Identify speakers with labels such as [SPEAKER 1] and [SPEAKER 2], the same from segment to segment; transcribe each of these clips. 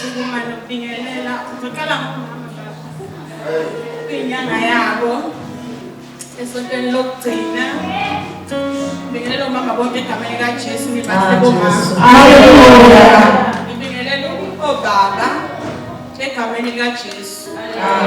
[SPEAKER 1] Ngizosukuma nokubingelela. Ngizoqala ngomama baba. Kuyinyanga yabo esontweni lokugcina. Ngibingelela omama bonke egameni likaJesu, ngibahle bomama.
[SPEAKER 2] Hallelujah.
[SPEAKER 1] Ngibingelela obaba egameni likaJesu.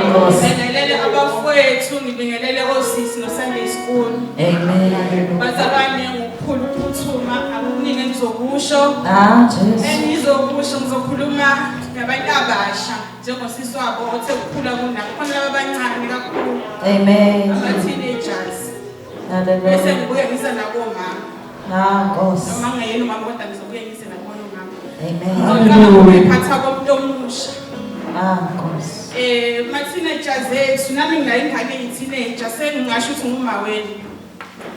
[SPEAKER 2] Nkosi.
[SPEAKER 1] Ngibingelele abafowethu, ngibingelele osisi no-Sunday school.
[SPEAKER 2] Amen.
[SPEAKER 1] Bazalwane, ngokukhulu ukuphuthuma akukuningi engizokusho.
[SPEAKER 2] Ah, Jesu.
[SPEAKER 1] Engizokusho, ngizokhuluma nabantu abasha njengosisi wabo othe ukukhula kunabo. Khona laba abancane kakhulu,
[SPEAKER 2] Amen.
[SPEAKER 1] ama-teenagers. Bese
[SPEAKER 2] Hallelujah.
[SPEAKER 1] ngibuye ngize nakomama.
[SPEAKER 2] Ah, Nkosi.
[SPEAKER 1] Noma ngingeyena umama kodwa ngizobuye ngize nakubona umama.
[SPEAKER 2] Amen.
[SPEAKER 1] Ngizoqala ngokuyiphatha komuntu omusha.
[SPEAKER 2] Ah, Nkosi.
[SPEAKER 1] Ma-teenagers ethu, nami nginayo ingane eyi-teenager, sengingasho ukuthi nguma wenu.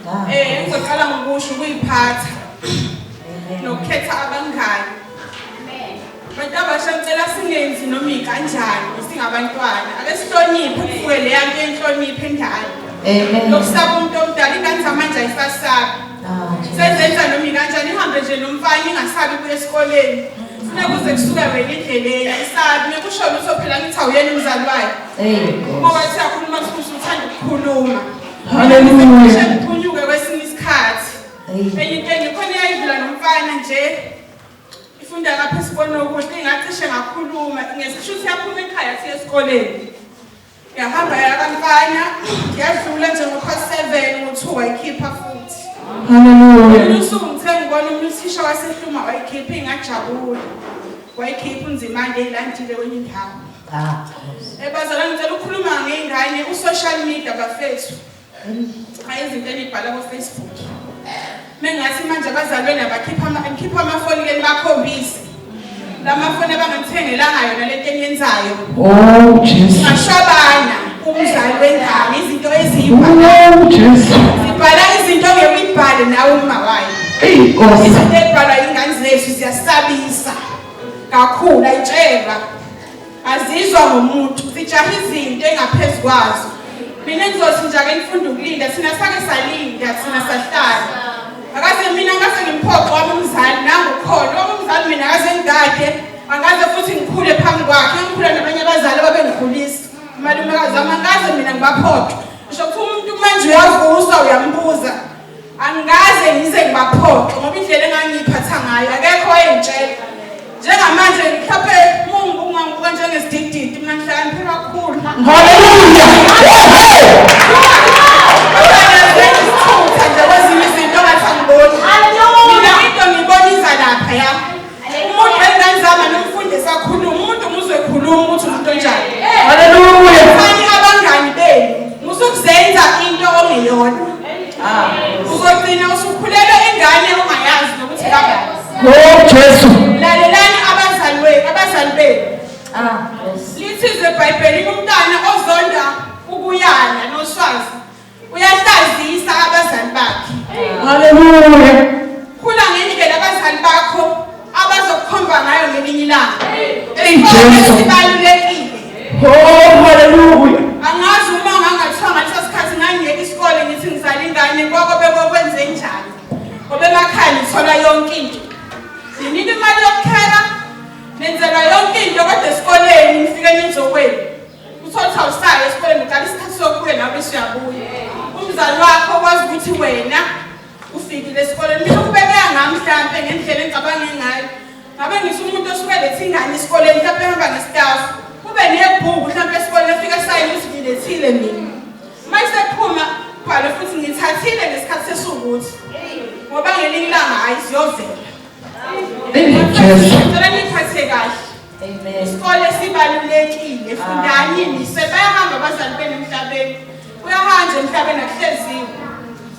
[SPEAKER 2] Ah,
[SPEAKER 1] Ngizoqala ngokusho ukuyiphatha
[SPEAKER 2] Amen.
[SPEAKER 1] nokukhetha abangani. Bantu abasha, ngicela singenzi noma ikanjani singabantwana. Ake sihloniphe, kuvuke leya nto yenhlonipho endala.
[SPEAKER 2] Amen.
[SPEAKER 1] Lokusaba umuntu omdala, ingane zamanje ayisasabi.
[SPEAKER 2] Ah, Jesu.
[SPEAKER 1] Sezenza noma ikanjani, ihambe nje nomfana ingasabi kuya esikoleni. Funa kuze kusuke wena endleleni, ayisabi. Nekusho lutho phela ngithi awuyena umzali wayo.
[SPEAKER 2] Hey,
[SPEAKER 1] Ngoba
[SPEAKER 2] Nkosi.
[SPEAKER 1] siyakhuluma futhi uthanda ukukhuluma.
[SPEAKER 2] Hallelujah.
[SPEAKER 1] Ngiphunyuke kwesinye isikhathi.
[SPEAKER 2] Hey.
[SPEAKER 1] Enye into engikhona iyayidlula nomfana nje. Ifunda ngapha esibona okuhle, ingacishe ngakhuluma, ngesisho ukuthi yaphuma ekhaya siye esikoleni. Yahamba yakamfana, yadlula nje ngo-past 7, ngo-2 wayikhipha futhi.
[SPEAKER 2] Hallelujah.
[SPEAKER 1] Ngolunye usuku ngithe ngibona omunye uthisha wasehluma wayikhipha, ingajabula. Wayikhipha uNzimande eyilandile kwenye indawo.
[SPEAKER 2] Ah, Nkosi.
[SPEAKER 1] Bazalwane, ngicela ukukhuluma ngey'ngane, u-social media bafethu. Hayi, izinto eniy'bhala ko-Facebook. Mengathi manje abazali benu abakhipha ngikhipha amafoni ke nibakhombise. La mafoni abangithengelanga yona lento eniyenzayo.
[SPEAKER 2] Oh, Jesu.
[SPEAKER 1] Ungashwabana umzali wengane izinto eziyibhala.
[SPEAKER 2] Oh, Jesu.
[SPEAKER 1] Zibhala izinto ongeke uyibhale nawe uma wayo.
[SPEAKER 2] Hey, Nkosi.
[SPEAKER 1] Izinto ezibhalwa ingane zethu ziyasabisa kakhulu, ayitshelwa. Azizwa ngomuntu, sijaha izinto engaphezu kwazo. Mina ngizothi nje ake nifunde ukulinda, thina sake salinda, thina sahlala. Akaze mina ngase ngimphoqe wami umzali, nangu khona wami umzali, mina akaze ngigade, angaze futhi ngikhule phambi kwakhe, ngikhula nabanye abazali ababengikhulisa. Umalumekazi wami angaze mina ngibaphoqe. Ngisho kuthiwa umuntu manje uyavusa uyambuza. Angikaze ngize ngibaphoqe ngoba indlela engangiyiphatha ngayo akekho wayengitshela. Njengamanje mhlawumbe mungu ungangibuka njengesidididi, mina ngihlakaniphe kakhulu.
[SPEAKER 2] Hallelujah.
[SPEAKER 1] Kodwa ngiyazenza isithutha nje kwezinye izinto ongathi angiboni. Mina into ngiyibona iza lapha ya. Umuntu engane zami nomfundi esakhuluma, umuntu umuzwe ekhuluma ukuthi umuntu onjani.
[SPEAKER 2] Hallelujah.
[SPEAKER 1] Khani abangani benu, musukuzenza into ongeyona.
[SPEAKER 2] Ah,
[SPEAKER 1] Uzogcina usukhulelwe ingane ongayazi nokuthi kangani.
[SPEAKER 2] Oh, Jesu.
[SPEAKER 1] Lalelani abazali wenu, abazali benu.
[SPEAKER 2] Ah, Nkosi.
[SPEAKER 1] Lithi iBhayibheli, umntana ozonda ukuyala noswazi uyahlazisa abazali bakhe.
[SPEAKER 2] Hallelujah.
[SPEAKER 1] Khula ngendlela abazali bakho abazokukhomba ngayo ngelinye ilanga.
[SPEAKER 2] Hey,
[SPEAKER 1] Isikole
[SPEAKER 2] Jesu.
[SPEAKER 1] sibalulekile.
[SPEAKER 2] Oh, hallelujah.
[SPEAKER 1] Angazi uma ngangathiwa ngaleso sikhathi ngangiyeka isikole ngithi ngizala ingane, kwakobe kokwenze njani. Ngoba emakhaya nithola yonke into. Ninika imali yokukhela, nenzelwa yonke into, kodwa esikoleni nifike nenze okwenu. Uthole ukuthi awusayi esikoleni, uqala isikhathi sokubuya nawe bese uyabuya. Umzali wakho kwazi ukuthi wena ufikile esikoleni. Mina ukubekeka ngami mhlampe ngendlela engicabange ngayo. Ngabe ngisho umuntu osuke elethe ingane esikoleni, mhlampe ehamba nge-staff. Kube nebhuku mhlampe esikoleni efike sayini ukuthi ngilethile mina. Uma isephuma kubhalwe futhi ngithathile ngesikhathi sesukuthi. Ngoba ngelinye ilanga hayi ziyovela.
[SPEAKER 2] Hey, Jesu.
[SPEAKER 1] Ngicela niphathe kahle.
[SPEAKER 2] Amen.
[SPEAKER 1] Isikole sibalulekile, fundani nise bayahamba abazali benu emhlabeni. Uyahamba emhlabeni akuhleziwe.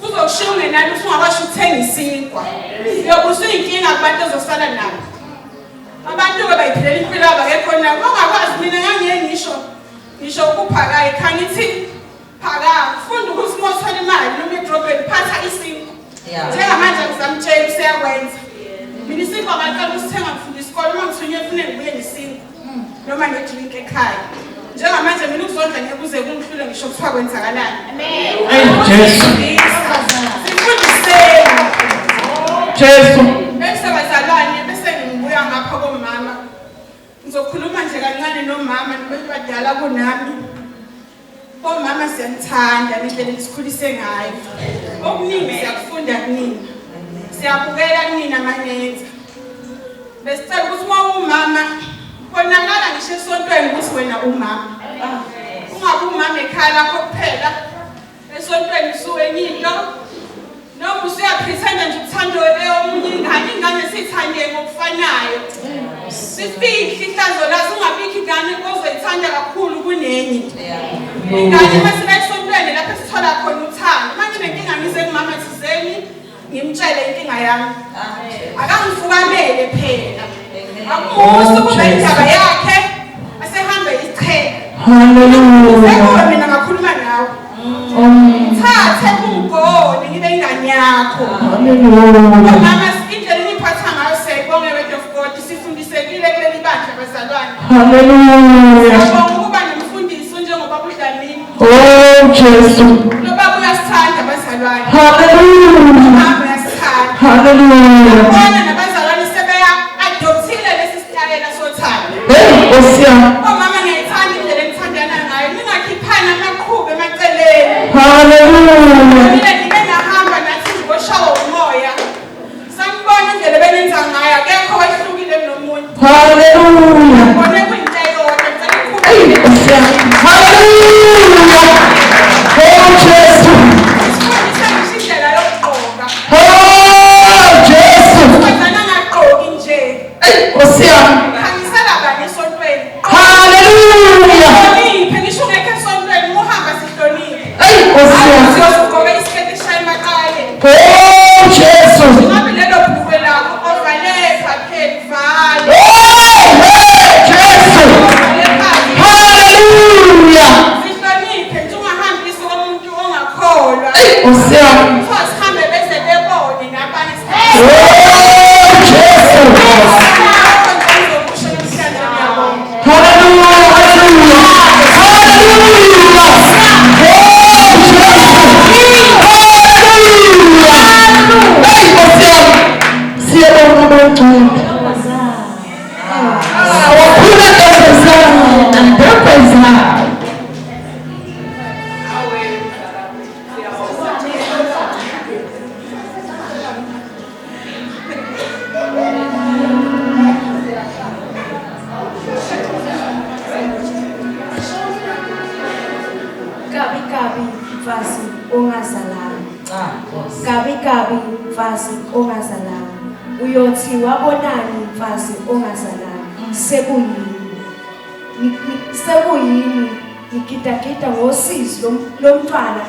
[SPEAKER 1] Kuzokushiya ungenalo usungakwazi ukuthenga isinkwa. Uyobe usuyinkinga kubantu ozosala nabo. Abantu-ke bayiphilela impilo yabo, akekho nabo. Ongakwazi mina ngangiye ngisho ukuphaka ekhaya ngithi phaka, funda ukuthi uma uthola imali noma edrobheni phatha isinkwa. Njengamanje ngisamtshela useyakwenza. Mina isinkwa ngaqala ukusithenga ngifunda isikole, uma ngithunywe kufuneka ngibuye nesinkwa noma ne-drink ekhaya. Njengamanje mina ukuzondla ngeke kuze kungihlule ngisho kuthiwa kwenzakalani.
[SPEAKER 2] Hey, Jesu.
[SPEAKER 1] Sifundiseni.
[SPEAKER 2] Jesu.
[SPEAKER 1] Bese bazalwane, bese ngibuya ngapha komama. Ngizokhuluma nje kancane nomama nabadala kunami. Omama siyanithanda nendlela enisikhulise ngayo. Okuningi siyakufunda kunina. Siyabukela kunina manenza. Besicela ukuthi uma uwumama bonakala ngisho esontweni ukuthi wena umama. Ungabe umama ekhaya lakho kuphela. Esontweni usuwenye into. Noma usuyaphithenda nje uthando eyomunye ingane, ingane siyithande ngokufanayo. Sifihle ihlazo lazo ungabikho ingane ozoyithanda kakhulu kunenye. Ingane uma siba esontweni lapho esithola khona uthando. Uma nginenkinga ngize kumama thizeni ngimtshele inkinga yami. Akangifukamele phela. Akumusa ukuba indaba yakhe asehambe ichela.
[SPEAKER 2] Hallelujah.
[SPEAKER 1] Sekuwe mina ngakhuluma nawe. Thathe ungigone ngibe ingane yakho.
[SPEAKER 2] Hallelujah.
[SPEAKER 1] Mama indlela eniphatha ngayo siyayibonga Word of God sifundisekile kuleli bandla bazalwane.
[SPEAKER 2] Hallelujah.
[SPEAKER 1] Siyabonga ukuba nomfundisi njengoba uDlamini.
[SPEAKER 2] Oh Jesu.
[SPEAKER 1] Lo baba uyasithanda bazalwane.
[SPEAKER 2] Hallelujah.
[SPEAKER 1] Mama uyasithanda.
[SPEAKER 2] Hallelujah.
[SPEAKER 1] Bona nabazalwane sebeya adoptile lesi sitayela sothando.
[SPEAKER 2] Hey Nkosi yami.
[SPEAKER 1] Omama ngiyayithanda indlela enithandana ngayo. Ningakhiphani amaqhubu emaceleni.
[SPEAKER 2] Hallelujah.
[SPEAKER 1] Mina ngike ngahamba nathi ngoshawa umoya. Sanibona indlela ebenenza ngayo akekho wehlukile kunomunye.
[SPEAKER 2] Hallelujah.
[SPEAKER 1] Ngibone kuyinto eyodwa ngicela
[SPEAKER 2] Hey
[SPEAKER 1] ikhulume.
[SPEAKER 2] Nkosi yami. Hallelujah. Oh Jesu.
[SPEAKER 1] Sifundise ngisho indlela yokugqoka.
[SPEAKER 2] Oh Jesu.
[SPEAKER 1] Wenzana angagqoki nje.
[SPEAKER 2] Hey Nkosi yami.
[SPEAKER 1] Khanyisela bani esontweni.
[SPEAKER 2] Hallelujah.
[SPEAKER 1] Hloniphe ngisho ungekho esontweni uma uhamba sihloniphe.
[SPEAKER 2] Hey Nkosi yami.
[SPEAKER 1] Uyozugqoka isiketi esishaya emaqaleni.
[SPEAKER 2] Oh Jesu.
[SPEAKER 1] Ngabe lelo bhulukwe lakho ovalepha phela vale.
[SPEAKER 2] Oh hey Jesu.
[SPEAKER 1] Ovalepha.
[SPEAKER 2] Hallelujah.
[SPEAKER 1] Sihloniphe nje ungahambisi komuntu ongakholwa.
[SPEAKER 2] Hey Nkosi yami.
[SPEAKER 1] Kuthiwa sihambe beze bebone nabanye.
[SPEAKER 2] Oh Jesu.
[SPEAKER 1] Nakho nje ngizokusho namhlanje ngiyabonga.
[SPEAKER 2] Hallelujah. Hallelujah. Hallelujah. Oh Jesu. Hallelujah. Hey Nkosi yami. Siyabonga bongcwele. Wakhula ntombazana, ntombazana.
[SPEAKER 3] Kabi kabi mfazi ongazalanga. Kabi kabi mfazi ongazalanga. Uyothi wabonani mfazi ongazalanga. Sekuyini? Sekuyini ngigidagida ngosizi lomntwana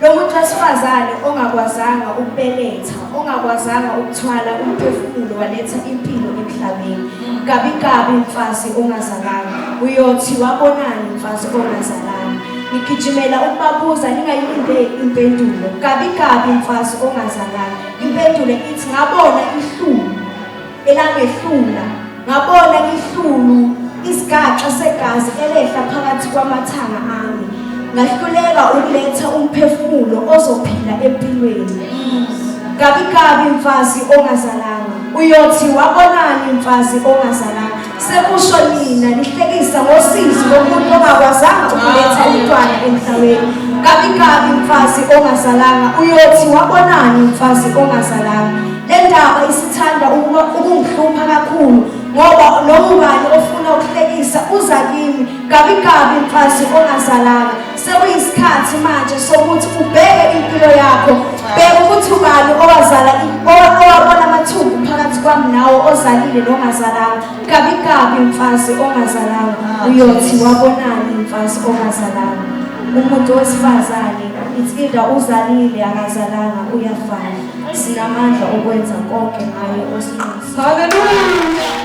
[SPEAKER 3] lomuntu wesifazane ongakwazanga ukubeletha, ongakwazanga ukuthwala umphefumulo waletha impilo emhlabeni. Kabi kabi mfazi ongazalanga. Uyothi wabonani mfazi ongazalanga. Ngigijimela ukubabuza ningayilindeli impendulo. Kabi kabi mfazi ongazalanga. Impendulo ithi ngabona ihlulu elangehlula. Ngabona ihlulu isigaxa segazi elehla phakathi kwamathanga ami. Ngahluleka ukuletha umphefumulo ozophila empilweni. Kabi kabi mfazi ongazalanga. Uyothi wabonani mfazi ongazalanga. Sekusho nina nihlekisa ngosizi lomuntu ongakwazanga ukuletha umntwana emhlabeni. Kabi kabi mfazi ongazalanga. Uyothi wabonani mfazi ongazalanga. Le ndaba isithanda ukungihlupha kakhulu ngoba noma ubani ofuna ukuhlekisa uza kimi. Kabi kabi mfazi ongazalanga. Sekuyisikhathi manje sokuthi ubheke impilo yakho. Bheka ukuthi ubani owazala owabona amathumbu phakathi kwami nawe ozalile nongazalanga. Kabi kabi mfazi ongazalanga. Uyothi wabonani mfazi ongazalanga. Umuntu wesifazane it's either uzalile akazalanga uyafana. Sinamandla okwenza konke ngaye osiqinisa.
[SPEAKER 2] Hallelujah.